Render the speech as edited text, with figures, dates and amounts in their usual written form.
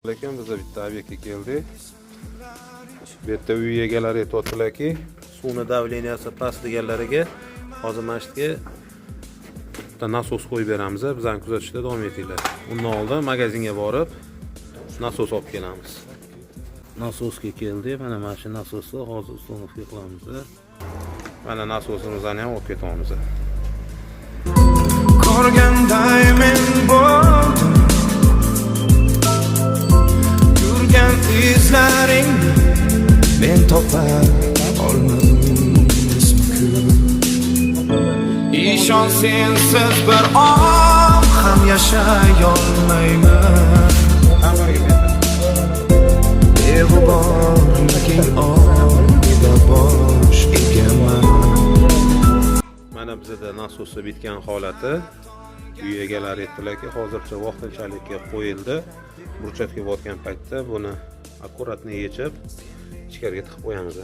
Lekin biz bitta obyektga keldik. Bu yerda uy egalari aytyaptilarki, suvni давления si past deganlariga hozir mana shu yerga bitta nasos qo'yib beramiz. Bizani kuzatishda davom etinglar. Undan oldin magazinga borib nasos olib kelamiz. Nasosga keldik. Mana shu nasosni hozir установка qilamiz. Mana nasosimizni ham olib ketamiz. Ko'rganday men bo'ldim. Yurgan izlaringni men topa olmadim. Ishon, sensiz bir on ham yashay olmayman. Beg'ubor keng olamda bosh egaman. Mana bizada nasosi bitgan holati. Uy egalari aytdilarki, hozircha vaqtinchalikka qo'yildi. Брусчатка botgan paytda buni аккуратно yechib, ichkariga tiqib qo'yamiz.